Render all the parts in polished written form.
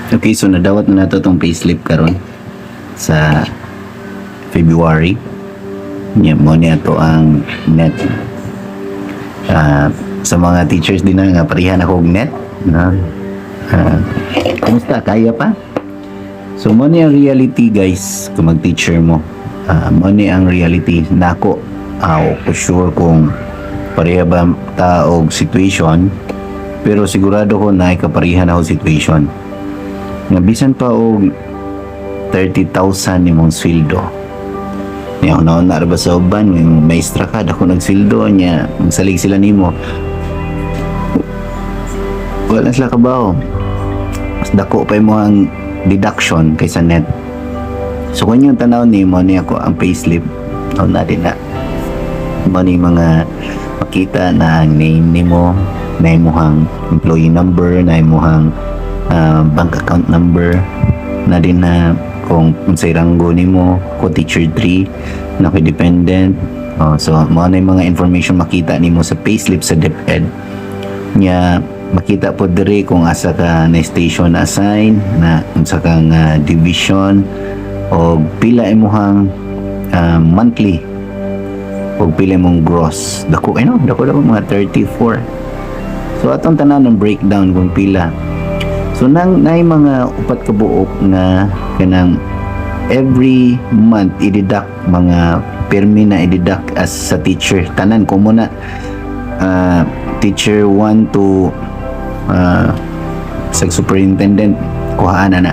Okay, so nadawat na nato tong payslip karon sa February. Nya mo niya to ang net. Sa mga teachers din na nga parehan ako og net, no? Kumusta? Kaya pa? So mo ni ang reality, guys, kung mag-teacher mo. Mo ni ang reality nako. Ako sure kung pareha ba ta og situation, pero sigurado ko na kaparehan ako situation. Nga bisan pa og 30,000 nimong sweldo. Nya una ra ba sa uban, yung maestra ka, dako nagsweldo niya, magsalig sila nimo. Wala sila kabaw. Mas dako pa imo ang deduction kaysa net. So kung yung tanaw nimo ni ako ang payslip, o na din na. Mo ni mga makita na ang name nimo, na imuhang employee number, na imuhang bank account number, na din na kung unsay ranggo nimo, ko teacher 3, na ko dependent. Oh, so mo na yung mga information makita nimo sa payslip sa DepEd. Nya makita po diri kung asa ka na station assign, na unsa ka nga division o pila imuhang monthly o pila imong gross. Dako ay, no? Dako dako, mga 34. So atong tanan ng breakdown kung pila. So nang nay mga upat ka buok nga kanang every month i-deduct, mga permi na i-deduct as sa teacher tanan ko muna, teacher 1 to sa superintendent, kuhaan na na.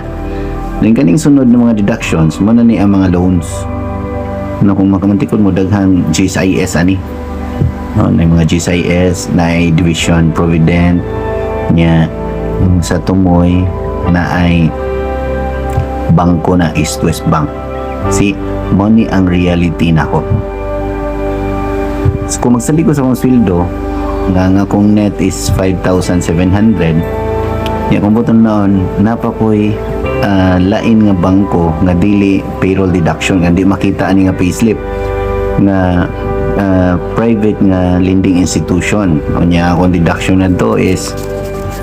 Then kaning sunod ng mga deductions mo na ni ang mga loans na kung makamantikod mo, daghang GSIS ani, no? Na mga GSIS na ay division provident nya sa Tumoy na ay bangko na East West Bank. Si mo ni ang reality nako. So, kung magsalig ko sa akong sweldo nga akong net is 5,700 ya, kung buton noon napa ko'y lain nga bangko nga dili payroll deduction, nga di makita ani nga payslip, nga private nga lending institution. Unya akong deduction na to is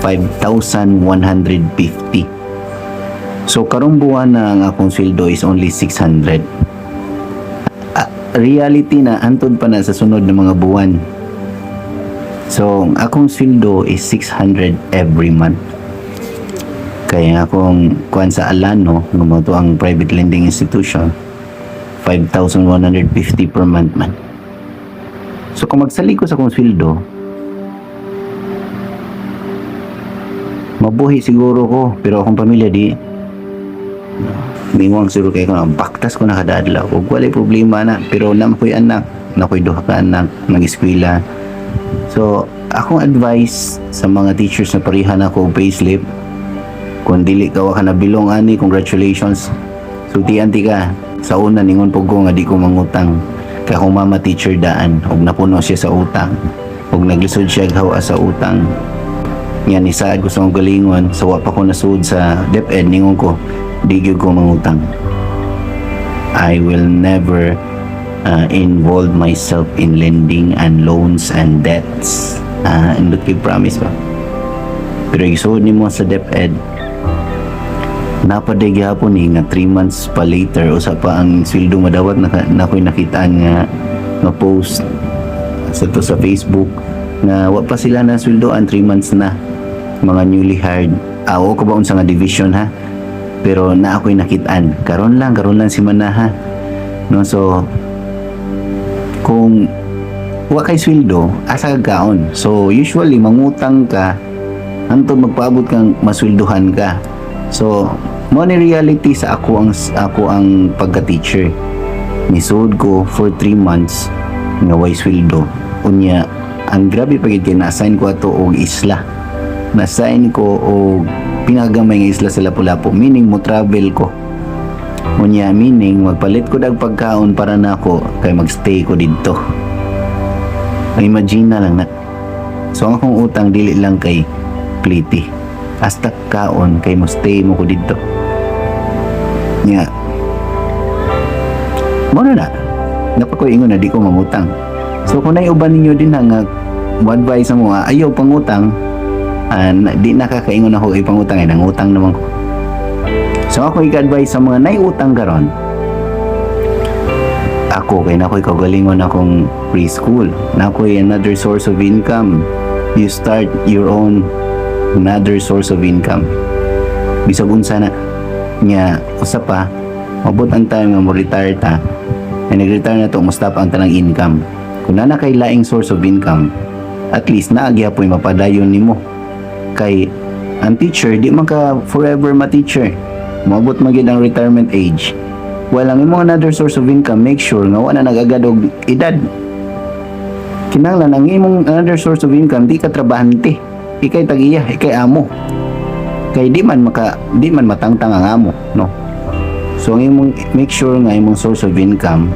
5,150. So karong buwan na ang akong sweldo is only 600. Reality na antod pa na sa sunod na mga buwan. So ang akong sweldo is 600 every month. Kaya akong kuan sa Alano, nga mao to ang private lending institution, 5,150 per month man. So kung magsalig ko sa akong sweldo, mabuhi siguro ko, pero akong pamilya di. Miwang siguro kay ko na baktas ko na kada adlaw. Ug walay problema na, pero naa ko'y anak, na ko'y duha ka anak nag-eskwela. So akong advice sa mga teachers na pareha na ako og payslip, kung dili ka wa ka nabilong ani, congratulations. Sultian ti ka. Sa una ningon pug ko nga di ko mangutang. Kay akong mama teacher daan ug napuno siya sa utang. Ug naglisod siya hawa sa utang. Nga ni saad ko sa akong galingon, sa wa pa ko nasud sa DepEd, ningon ko, di gyud ko mangutang. I will never involve myself in lending and loans and debts. Indot kay promise ba? Pero isuod nimo sa DepEd, napaday gihapon ni nga 3 months pa later usa pa ang sweldo madawat. Na ako'y nakitaan nga nga post sa to sa Facebook nga wa pa sila na sweldoan, 3 months na, mga newly hired. Awo ko ba unsa nga division ha, pero na ako'y nakitaan karon lang si Manaha, no? So kung wa kay sweldo, asa ka kaon? So usually mangutang ka hantod magpaabot kang masweldohan ka. So mo ni reality sa ako ang pagka-teacher. Nisud ko for 3 months nga way sweldo. Unya ang grabe pa gid kay na-assign ko ato og isla, na-assign ko og pinagamay nga isla sa Lapu-Lapu, meaning mo travel ko. Unya meaning magpalit ko dag pagkaon para nako kay magstay ko didto. Imagine na lang na. So ang akong utang dili lang kay pliti, hasta kaon kay mo stay mo ko didto. Nya mo na na napa ko ingon na di ko mangutang. So kung nay uban ninyo din na nga mo advise mo nga ayaw pangutang, di nakakaingon ako ipangutang ay nangutang naman ko. So ako i-advise sa mga naiutang karon, ako kay na ako'y kaugalingon akong preschool na ako'y another source of income. You start your own another source of income, bisag unsa na nya. Usa pa, mabot ang time nga mo retire ta, ay nag-retire na to, mo stop ang tanang income. Kung naa na kay laing source of income, at least naa gyapoy mapadayon nimo, kay ang teacher, di man ka forever ma-teacher, moabot man gyud ang retirement age. Well, ang imong another source of income, make sure nga wala na nag-agad og edad. Kinahanglan ang imong another source of income, di ka trabahante, ikay tag-iya, ikay amo, kay di man matangtang ang amo, no? So ang imong make sure nga imong source of income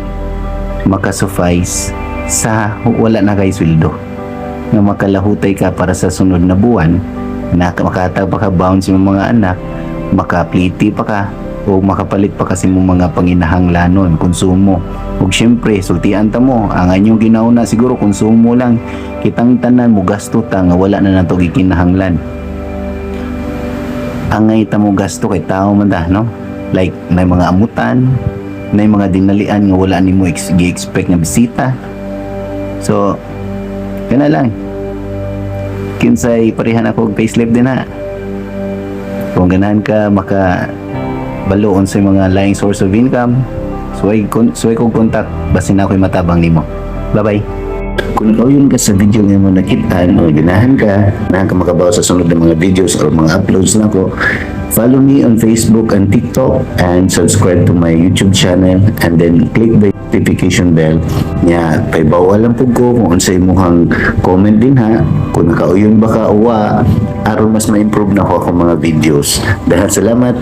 makasuffice sa wala na kay sweldo, nga makalahutay ka para sa sunod na buwan, na makahatag pa ka bounce yung mga anak, makapliti pa ka o makapalit pa kasi mo mga panginahanglanon, konsumo. Ug syempre, sultian ta mo, ang inyong ginauna siguro konsumo lang. Kitang tanan mo gasto ta nga wala na nato gikinahanglan. Angay ta mo gasto kay tao man ta, no? Like may mga amutan, may mga dinalian nga wala nimo gi-expect nga bisita. So kana lang. Kinsay parehan ako og payslip din ha? Kung ganahan ka maka balo sa mga laing source of income, suway kog contact, basin ako'y matabang nimo. Bye bye. Kung kauyon ka sa video nga mo nakitaan o ganahan ka makabaw sa sunod na mga videos or mga uploads nako, follow me on Facebook and TikTok and subscribe to my YouTube channel and then click the notification bell nya. Kay lang pud ko kung unsay imong comment din ha, kung nakauyon ba ka o wa, aron mas ma-improve na ako akong mga videos. Dahil salamat.